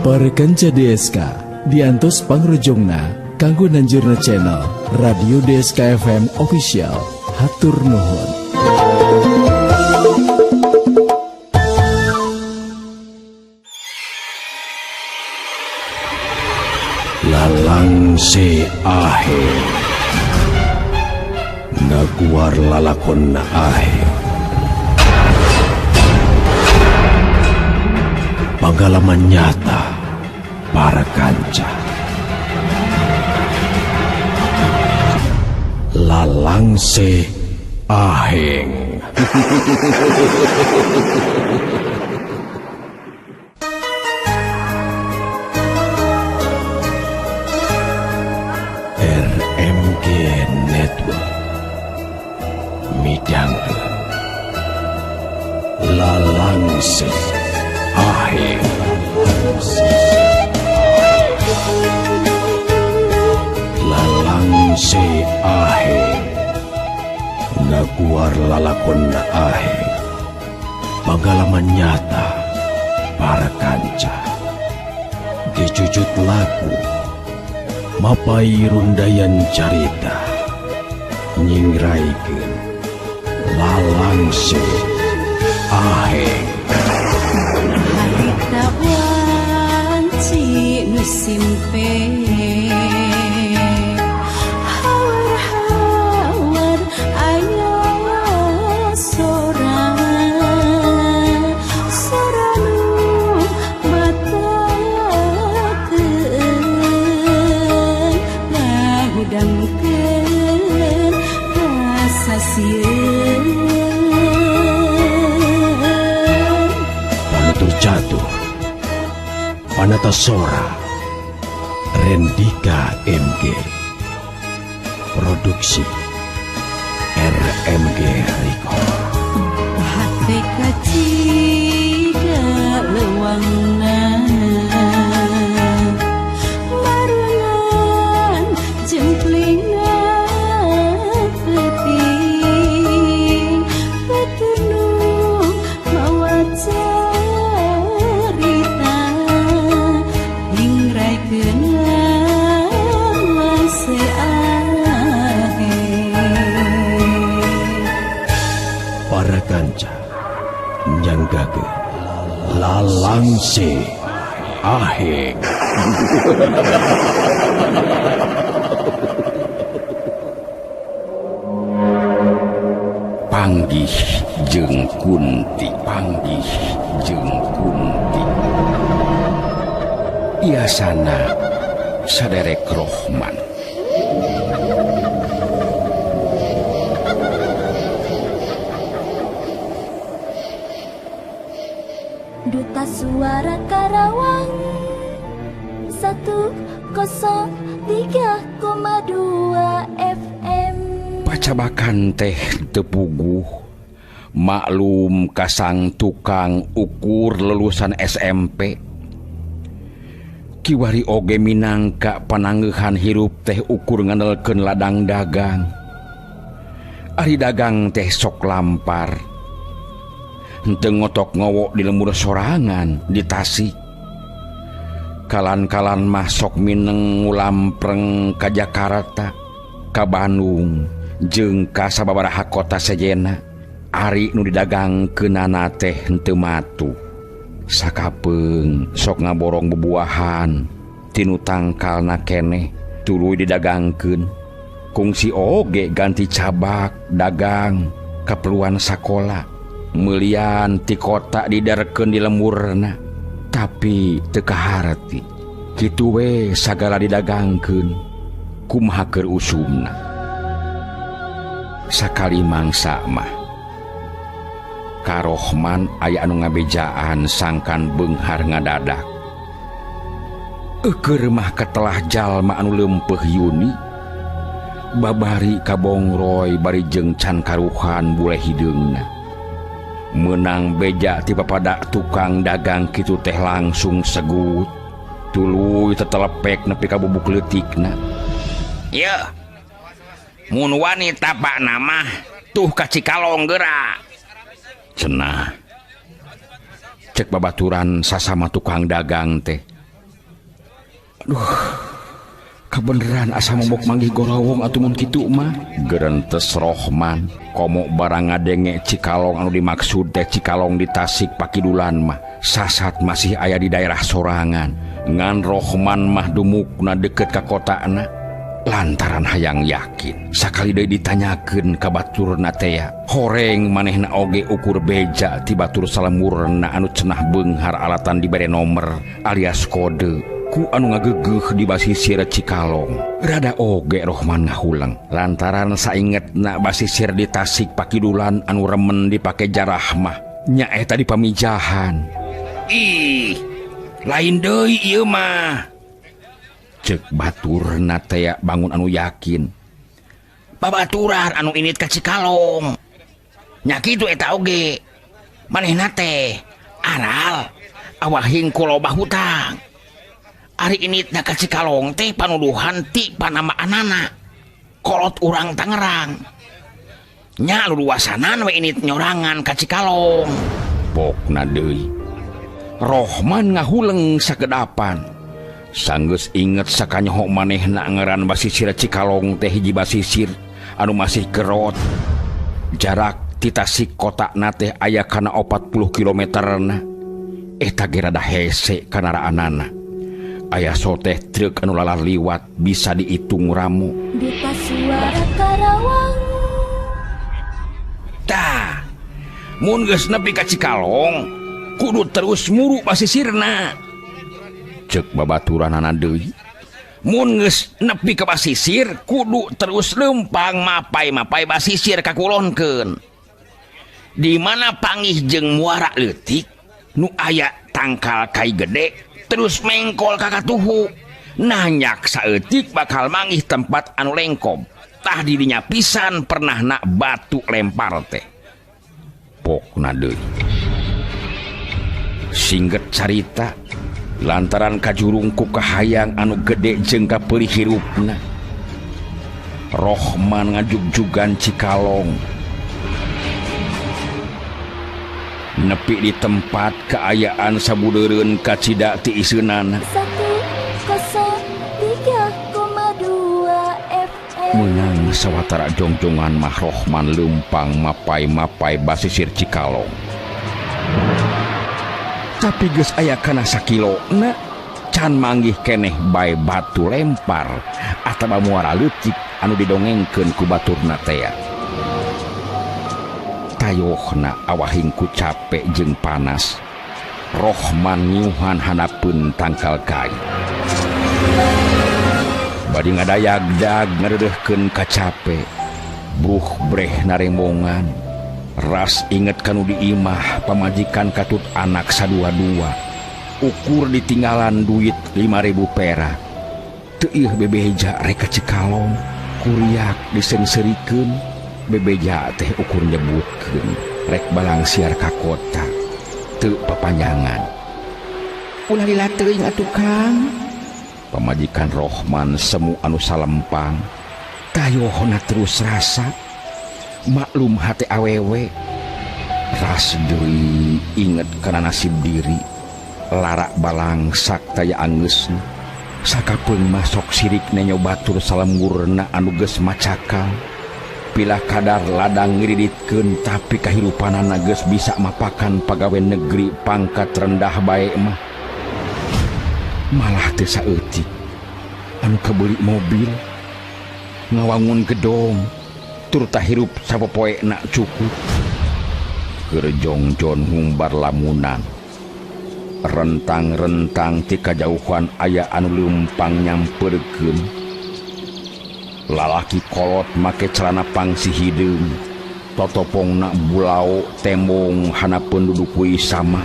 Para kanca DSK diantos pangrojongna kanggo nanjurna channel Radio DSK FM Official. Hatur nuhun. Lalangse ahe ngaguar lalakon na ahe pengalaman nyata para kanca Lalangse Aheng. RMG Network midangkeun Lalangse Aheng. Lalangse Aheng ngaguar lalakon na aheng pengalaman nyata para kanca dicucut laku mapai rundayan carita nyingraikeun Lalangse Aheng. Harita wanci nu simpe hawar-hawar aya sora sora nu batakeun ngahudangkeun rasa sieun. Panutur jatuh Panata Sora Rendika MG Produksi RMG Record. Hate kaciga leuwangna barengan jemplingna peuting petunung mawa carita ningraikeun lalangse aheng. Para kanca nyanggage Lalangse Aheng. Panggih jeung Kunti, panggih jeung Kunti. Iasana saderek Rohman. Duta Suara Karawang 103,2 FM. Pacabakan teh teu puguh, maklum kasang tukang ukur lulusan SMP. Kiwari oge minangka panangeuhan hirup teh ukur ngandelkeun ladang dagang. Ari dagang teh sok lampar. Henteu ngotok ngowok di lemur sorangan di Tasik. Kalan-kalan mah sok mineng ngulampreng ka Jakarta, ka Bandung, jeung ka sababaraha kota sejena. Ari nu didagangkeunana teh henteu matuh. Sakapeung sok ngaborong bubuahan tinu tangkalna keneh tuluy didagangkeun. Kungsi oge ganti cabak dagang kaperluan sakola. Meulian ti kota didarkeun di lemurna, tapi teu kaharti. Kitu we sagala didagangkeun, kumaha keur usumna. Sakali mangsa mah ka Rohman aya anu ngabejaan sangkan beunghar ngadadak. Eukeur mah ketelah jalma anu leumpeuh Yuni, babari kabongroy bari jeung can karuhan bule hideungna. Menang beja ti papada tukang dagang kitu teh langsung segut, tuluy tetelepek nepi ka bubuk leutikna. Yeuh, mun wani tapakna mah tuh ka Cikalong geura. Cenah. Cek babaturan sasama tukang dagang teh. Aduh, kabeneran asa momok manggih gorowong atuh mun kitu mah. Gerentes Rohman, komo barang ngadenge Cikalong anu dimaksud teh Cikalong di Tasik Pakidulan mah sasat masih aya di daerah sorangan. Ngan Rohman mah dumukna deket ka kotana lantaran hayang yakin. Sakali deui ditanyakeun ka baturna teh, horeng manehna oge ukur beja ti batur salemurna anu cenah beunghar alatan dibere nomor alias kode ku anu ngagegeuh di basisir Cikalong. Rada oge Rohman ngahuleng lantaran saingetna basisir di Tasik Pakidulan anu remen dipake jarah mah nyaeta di pamijahan. Ih, lain deui ieu mah. Cek baturna teh bangun anu yakin. Babaturan anu init ka Cikalong. Nya kitu eta oge. Manehna teh aral awahing ku loba hutang. Ari initna ka Cikalong teh panuduhan ti panamaanana. Kolot urang Tangerang. Nya luluasanan we init nyorangan ka Cikalong. Pokna deui. Rohman ngahuleng sakedapan. Sanggeus inget sakanyoho manehna ngaran basisir Cikalong teh hiji basisir anu masih kerot. Jarak ti Tasik kotana teh aya kana 40 kilometerna. Eta ge rada hese kanaraanana. Aya soteh truk anu lalar liwat bisa diitung ramu. Duta Suara Karawang. Tah, mun geus nepi ka Cikalong, kudu terus muru basisirna. Cek babaturanana deui. Mun geus nepi ka basisir, kudu terus leumpang mapai-mapai basisir ka kulonkeun. Di mana panggih jeung muara leutik nu aya tangkal kai gede terus mengkol ka katuhu. Nanyak saeutik bakal manggih tempat anu lengkob. Tah dirinya pisan pernah nak batu lempar teh. Pokna deui. Singget carita lantaran kajurung ku kahayang anu gede jeung kapeulih hirupna. Rohman ngajugjugan Cikalong. Nepi di tempat keayaan sabudeureun kacida ti iseunana. 103,2 FM. Meunang sawatara jongjongan mah Rohman leumpang mapai-mapai basisir Cikalong. Tapi geus aya kana sakilona can manggih keneh bae batu lempar atawa muara leutik anu didongengkeun ku baturna tea. Tayohna awahing ku capek jeung panas. Rohman nyuhan hanapeun tangkal kai. Bari ngadayagdag ngareudeuhkeun kacape. Bruh breh narembongan. Ras inget kanu di imah pamajikan katut anak sadua-dua. Ukur ditinggalan duit 5.000 perak. Teu ieu bebeja rek ka Cikalong, kuriak disengserikeun. Bebeja teh ukur nyebutkeun rek balangsiar ka kota. Teu papanjangan. Ulah lila teuing atuh Kang. Pamajikan Rohman semu anu salempang. Tayohna terus rasa. Maklum hate awewe. Ras deui inget kana nasib diri. Larak balangsak taya angeusna. Sakapeung masok sirik nenyo batur salemurna anu geus macakal. Pilah kadar ladang ngiriditkeun tapi kahirupanana geus bisa mapakan pagawe negeri pangkat rendah bae mah. Malah teu saeutik anu kabeuli mobil, ngawangun gedong, turta hirup sapopoena cukup. Keur jongjon ngumbar lamunan. Rentang-rentang ti kajauhan aya anu leumpang nyamperkeun. Lalaki kolot make celana pangsi hideung, totopongna bulao tembong hanapeun duduk kuy sama.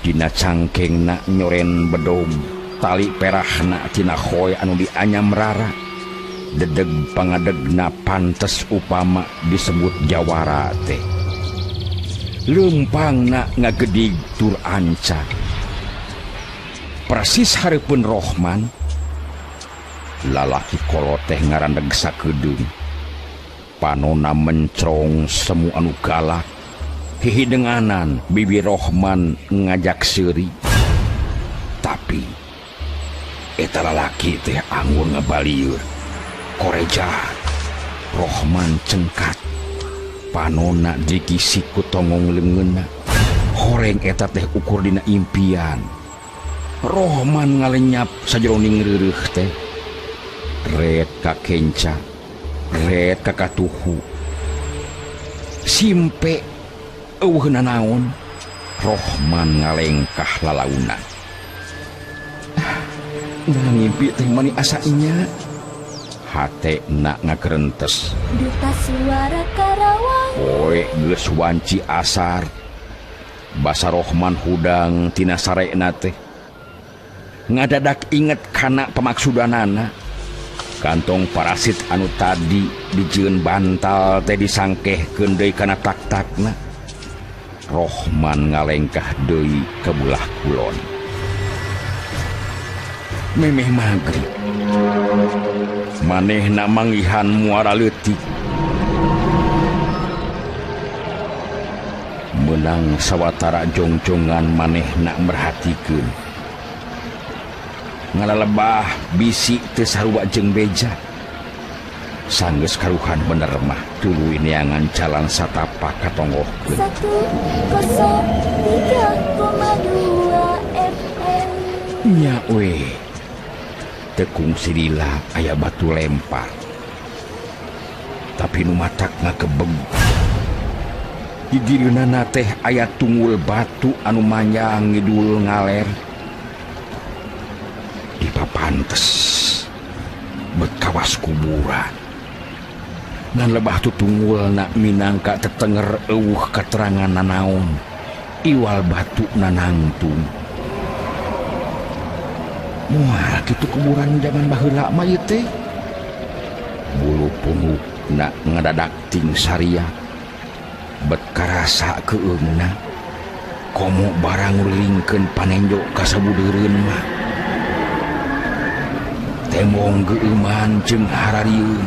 Dina cangkengna nyoren bedong, tali perahna tina khoy anu dianyam rara. Dedeg pangadegna pantes upama disebut jawara teh. Leumpangna ngagedig tur anca. Persis hareupeun Rohman, lalaki kolot teh ngarandeg sakedeung. Panona mencrong semu anu galak. Hihidenganan Bibi Rohman ngajak seuri. Tapi eta lalaki teh anggur ngabalieur. Koreja Rohman cengkat. Panona dikisi ku tongong leungeunna. Horeng eta teh ukur dina impian. Rohman ngalenyap sajeroning reureuh teh. Ret ka kenca, ret ka katuhu. Simpe eueuh nanaon. Rohman ngalengkah lalaunan. Nah ngimpi teh mani asa nya. Hate nak ngagerentes. Duta Suara Karawang. Poe geus wanci asar. Basa Rohman hudang tina sarekna teh. Ngadadak inget kana pemaksudanana. Kantong parasit anu tadi dijieun bantal teh disangkehkeun deui kana tak-takna. Rohman ngalengkah deui ka belah kulon. Memeh magrib. Manehna manggihan muara leutik. Menang sawatara jongjongan manehna merhatikeun. Ngalalebah bisi teu sarua jeung beja. Sanggeus karuhan bener mah tuluy neangan jalan satapak katonggohkeun. 103,2 FM. Nya we. Tekung silila aya batu lempar. Tapi nu matak ngakebeg. Gigireunana teh aya tunggul batu anu manjang ngidul ngaler. Dipapantes bet kawas kuburan. Ngan lebah tutunggulna minangka tetenger eueuh katerangan nanaon. Iwal batu nanangtung. Moal kitu kuburan zaman baheula mah ieu teh. Bulu punukna ngadadak ting saria. Bet karasa keueungna. Komo barang ngulingkeun panenjo ka sabudeureun mah. Tembong geueuman jeung hararieun.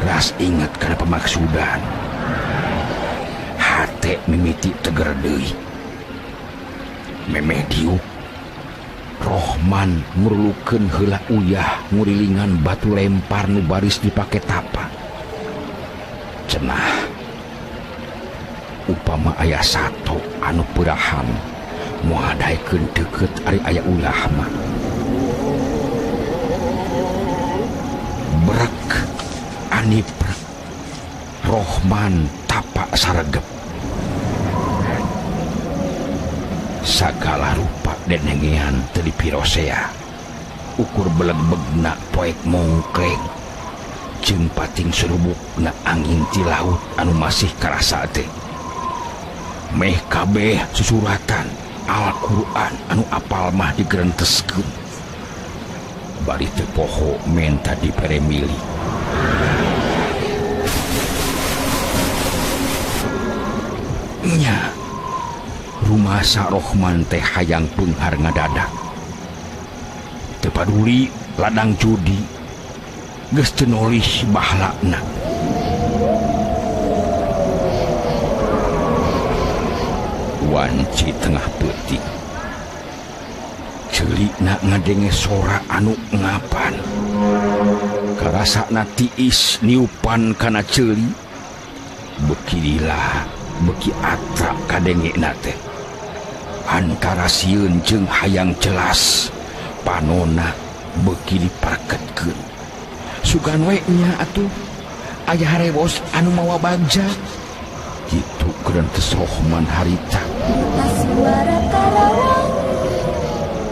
Ras inget kana pemaksudan. Hate mimiti teger deui. Memeh diuk Rohman ngurlukeun heula uyah ngurilingan batu lempar nu baris dipake tapa. Cenah upama aya sato anu peurahan moal daekeun deukeut ari aya ulah mah. Brek aniprek Rohman tapak saregep. Sagala rupa denengean teu dipirosea. Ukur belegbegna poek mongkleng. Jeung pating surubukna angin ti laut anu masih karasa teh. Meh kabeh susuratan Al-Qur'an anu apal mah digerenteskeun. Bari teu poho menta dipere milik. Nya rumasa Rohman teh hayang peunghar ngadadak. Teu paduli ladang judi geus teu nolih bahlakna. Wanci tengah peuting. Celikna ngadenge sora anu ngapan. Karasana tiis niupan kana ceuli. Beuki lila beuki atra kadengena teh. Antara sieun jeung hayang jelas panona beuki diparketkeun. Sugan we nya atuh aya harewos anu mawa bagja. Kitu gerentes Rohman harita. Suara Karawang.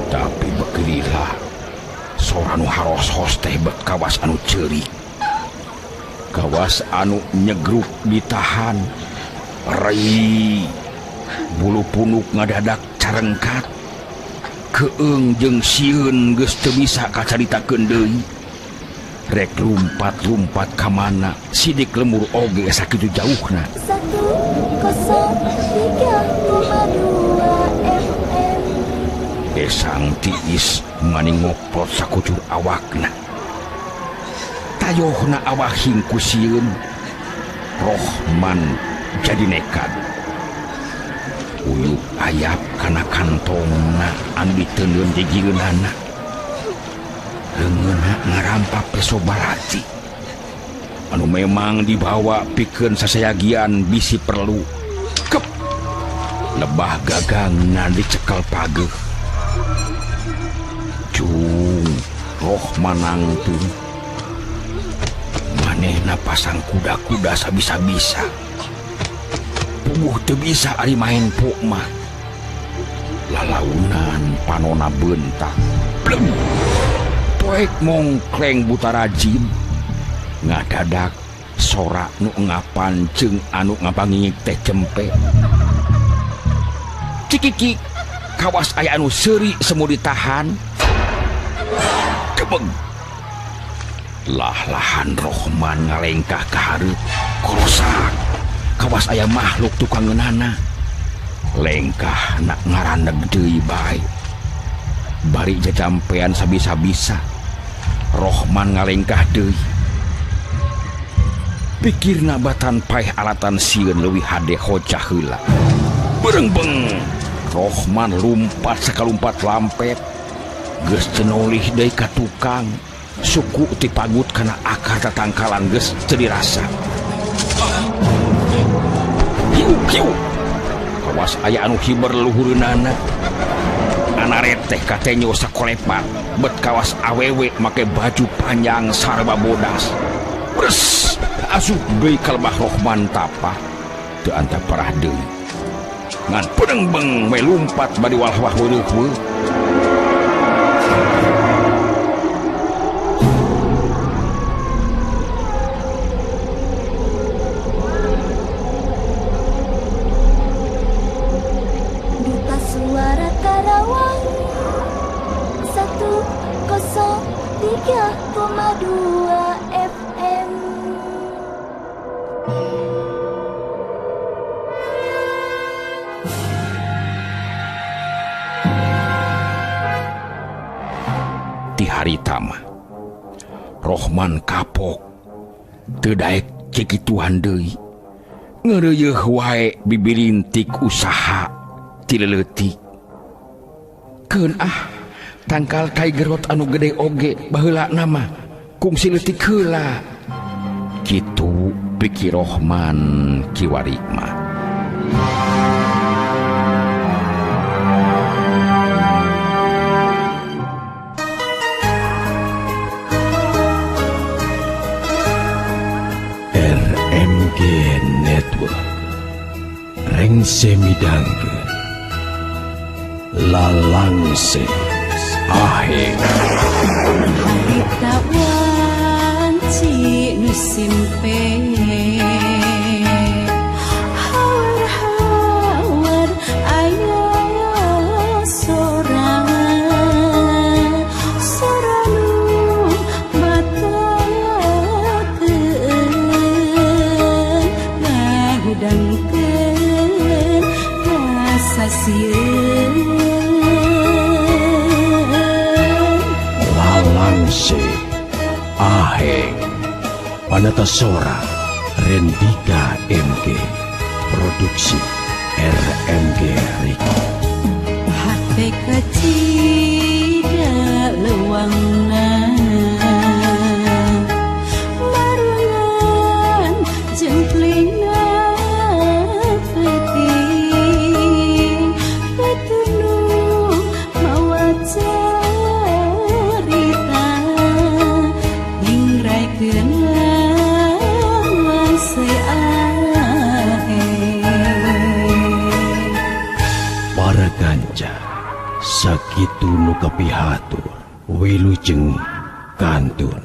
Tapi beuki lila sora nu haros-hos teh bet kawas anu ceurik. Kawas anu nyegruk ditahan. Rei bulu punuk ngadadak carengkat. Keung jeung sieun geus teu bisa kacaritakeun deui. Rek lumpat-lumpat ka mana sidik lemur oge sakitu jauhna. 103,2 FM. Esang tiis mani ngoprot sakucur awakna. Tayohna awak hingku sieun. Rohman jadi nekat. Uyup ayap kana kantongna anu diteundeun jijireunana. Leungeunna ngarampak peso barati anu memang dibawa pikeun sasayagian bisi perlu. Kep. Lebah gagangna dicekel pageuh. Cung Rohman nangtung. Manehna pasang kuda-kuda sabisa-bisa. Puguh teu bisa ari main pok mah. Lalaunan panona beuntak. Blem. Poek mongkleng buta rajin. Ngadadak sora nu ngapan jeung anu ngapangingik teh cempe. Cikikik kawas aya anu seuri semu ditahan. Gebeg. Lah-lahan Rohman ngalengkah ka hareup korosak. Kawas aya makhluk tukang ngeunana. Lengkah nak ngaraneg deui bae. Bari jajampean sabisa-bisa. Rohman ngalengkah deui. Pikirna batan paeh alatan sieun leuwih hade hocah heula. Berengbeng. Rohman lumpat sakalumpat lampet. Geus teu nolih deui ka tukang. Suku tipagut kana akar tatangkalan geus teu dirasa. Hiu hiu. Kawas aya anu hiber luhureunana. Anaret teh katenyo sakolepat, bet kawas awewe make baju panjang sarba bodas. Bres, asup deui ka lebah Rohman tapa. Teu anta parah deui. Ngan pedengbeng we lumpat bari walahwah weuh-weuh. Duta Suara Karawang 103,2 FM. Ti harita mah Rohman kapok teu daek cekituhan deui. Ngeureuyeeh wae bibirintik usaha ti leutik. Keun ah tangkal kai gerot anu gede oge baheula nama kungsi leutik heula. Kitu pikir Rohman kiwari mah. RMG Network Rengse midangkeun Lalangse Aheng. Harita wanci nu simpe, hawar-hawar aya sora, sora nu batakeun, ngahudangkeun rasa sieun. Lalangse Aheng Panata Sora Rendika MG Produksi RMG Record. Hate kacida leuwangna, marungan jemplingna peuting, petunu mawa carita ningraikeun lalangse aheng. Para kanca sakitu nu kapihatur wilujeng kantun.